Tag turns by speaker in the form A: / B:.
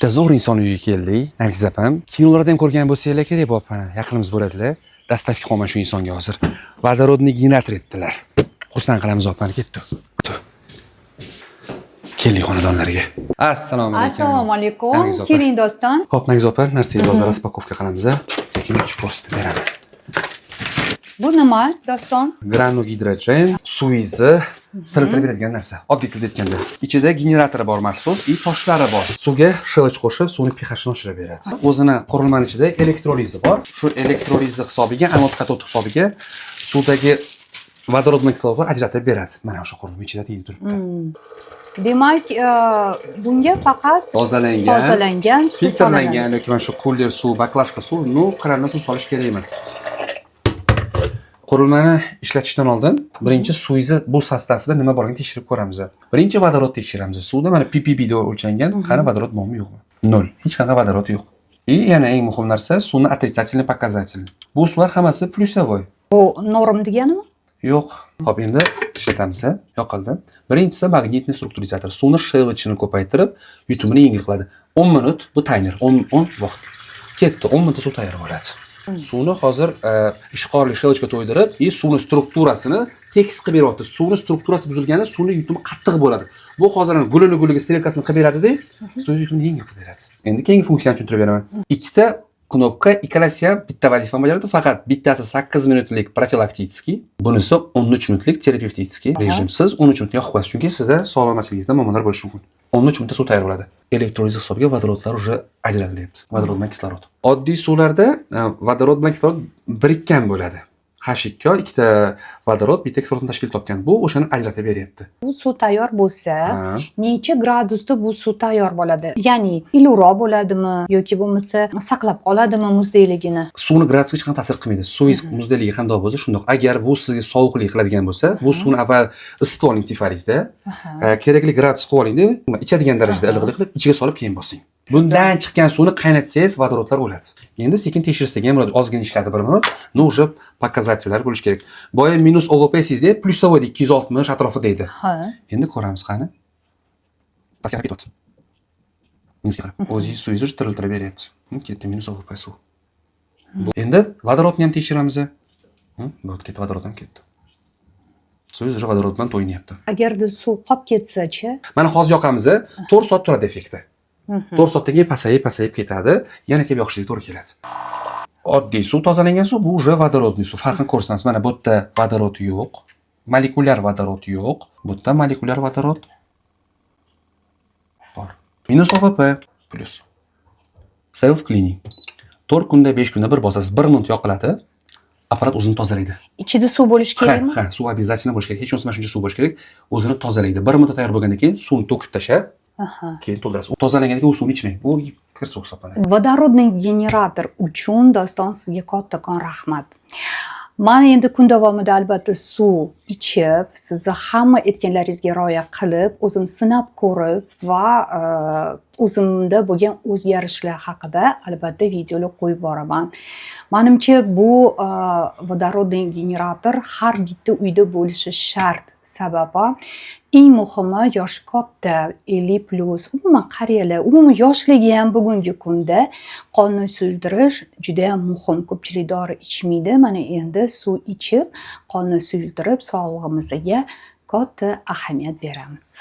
A: Bitta zo'r inson uyiga keldik. Nargiz opam. Kinolarda ham ko'rgan bo'lsanglar kerak bu opani. Yaqinimiz bo'ladilar. Доставка qilaman shu insonga hozir. Водородный generator etdilar. Xursand qilamiz opani, ketdi. Keldik xonadonlarga. Assalomu alaykum.
B: Assalomu alaykum.
A: Nargiz opa.
B: Keling, Doston.
A: Xo'p, Nargiz opa, narsangizni hozir распаковка qilamiz a. Sekin ochib ko'rsatib beraman.
B: Bu nima, Doston?
A: Grano gidrogen suvizni tiriltirib beradigan narsa. Oddiy tilda aytganda. Ichida generatori bor maxsus и toshlari bor. Suvga щёлочь qo'shib, suvni pHni oshirib beradi. O'zini qurilmani ichida elektrolizi bor. Shu elektrolizi hisobiga, anod katod hisobiga suvdagi vodorod bilan kislorodni ajratib beradi. Mana o'sha qurilma ichida deydi turibdi.
B: Demak, bunga faqat
A: Tozalangan,
B: tozalangan suv
A: filtrlangan
B: solinadi.
A: Yoki mana shu кулер suv, баклажка suv, ну, krandan suv solish kerak emas. Qurilmani ishlatishdan oldin birinchi suvingizni bu состав ida nima borligini tekshirib ko'ramiz. Birinchi vodorod tekshiramiz. Suvda mana ppb deb o'lchangan, qani, vodorod bormi, yo'qmi? Nol. Hech qanaqa vodorod yo'q. И yana eng muhim narsa, suvni отрицательный показатель. Bu suvlar hammasi плюсовой.
B: Bu норм deganimi?
A: Yo'q. Xo'p, endi ishlatamiz, a? Yoqildi. Birinchisi магнитный структуризатор. Suvni щёлочь ini ko'paytirib, yutumini yengil qiladi. 10 minut bu taymer, 10 10 vaqt. Ketdi, 10 minutda suv tayyor bo'ladi. Suvni hozir ishqorli щёлочь ga to'ydirib, и suvni strukturasini tekis qilib beryapti. Suvni strukturasi buzilganda suvni yutumi qattiq bo'ladi. Bu hozir gulini guliga стрелка sini qilib beradida, suv yutumini yengil qilib beradi. Endi keyingi funksiyani tushuntirib beraman. Ikkita knopka, ikkalasi ham bitta vazifani bajaradi, faqat bittasi 8 minutlik профилактический, bunisi 13 minutlik терапевтический rejim. Siz 13 minutni yoqib qo'yasiz, chunki sizda salomatligingizda muammolar bo'lishi mumkin. 13 minutda suv tayyor bo'ladi. Elektroliz hisobiga vodorodlar уже ajratilyapti. Vodorod bilan kislorod. Oddiy suvlarda vodorod bilan kislorod birikkan bo'ladi. H2 ikkita vodorod, bitta kislorodni tashkil topgan. Bu o'shani ajratib beryapti.
B: Bu suv tayyor bo'lsa,
A: Ha.
B: Necha gradusda bu suv tayyor bo'ladi? Ya'ni iliqroq bo'ladimi yoki bo'lmasa saqlab qoladimi muzdekligini?
A: Suvni gradusiga hech qanday ta'sir qilmaydi. Suv muzdaligi qandoq bo'lsa, shundoq. Agar bu sizga sovuqlik qiladigan bo'lsa, bu suvni avval isitib oling Tefalingizda. Kerakli gradus qilib olingda, ichadigan darajada iliqlik qilib, ichiga solib keyin bosing. Bundan chiqqan suvni qaynatsangiz, vodorodlar o'ladi. Endi sekin tekshirsak ham bo'ladi. Ozgina ishladi bir minut, но уже показатель lar bo'lishi kerak. Boya minus ОВП sizda плюсовой 260 atrofida edi. Endi ko'ramiz, qani. Pastga qarab ketyapti. Minusga qarab. O'zingiz suvingiz уже tiriltirib beryapti. Ketdi minus ОВП suv. Endi vodorodni ham tekshiramiz. Bu ketdi, vodorod ham ketdi. Suvingiz уже vodorod bilan to'yinyapti.
B: Agarda suv qolib ketsa-chi?
A: Mana hozir yoqamiz, 4 soat turadi effekti. 4 soatdan keyin pasayib, pasayib ketadi, yana kelib yoqishiga to'g'ri keladi. Oddiy suv, tozalangan suv, bu уже водородный suv. Farqini ko'rsatamiz. Mana bu yerda vodorod yo'q. Molekulyar vodorod yo'q. Bu yerda molekulyar vodorod bor. Minus ОВП плюс. Self cleaning. 4 kunda, 5 kunda bir bosasiz, 1 minut yoqiladi. Apparat o'zini tozalaydi.
B: Ichida suv bo'lishi
A: Ha,
B: kerakmi?
A: ha, suv обязательно bo'lishi kerak. Hech bo'lmasa mana shuncha suv bo'lishi kerak. O'zini tozalaydi. 1 minutda tayyor bo'lgandan keyin suvni to'kib tashlab, keyin to'ldirasiz. U tozalangandan keyin u suvni ichmang. U kir suv hisoblanadi.
B: Водородный generator uchun, Doston, sizga kattakon rahmat. Man endi kun davomida albatta suv ichib, sizni hamma aytganlaringizga rioya qilib, o'zim sinab ko'rib va o'zimda bo'lgan o'zgarishlar haqida albatta videolar qo'yib boraman. Manimcha, bu водородный generator har bitta uyda bo'lishi shart. Sababi, eng muhimi, yoshi katta, 50+, umuman qariyalar, umuman yoshlarga ham bugungi kunda qonni suyultirish judayam muhim. Ko'pchilik dori ichmaydi. Mana endi suv ichib, qonni suyultirib, sog'lig'imizga katta ahamiyat beramiz.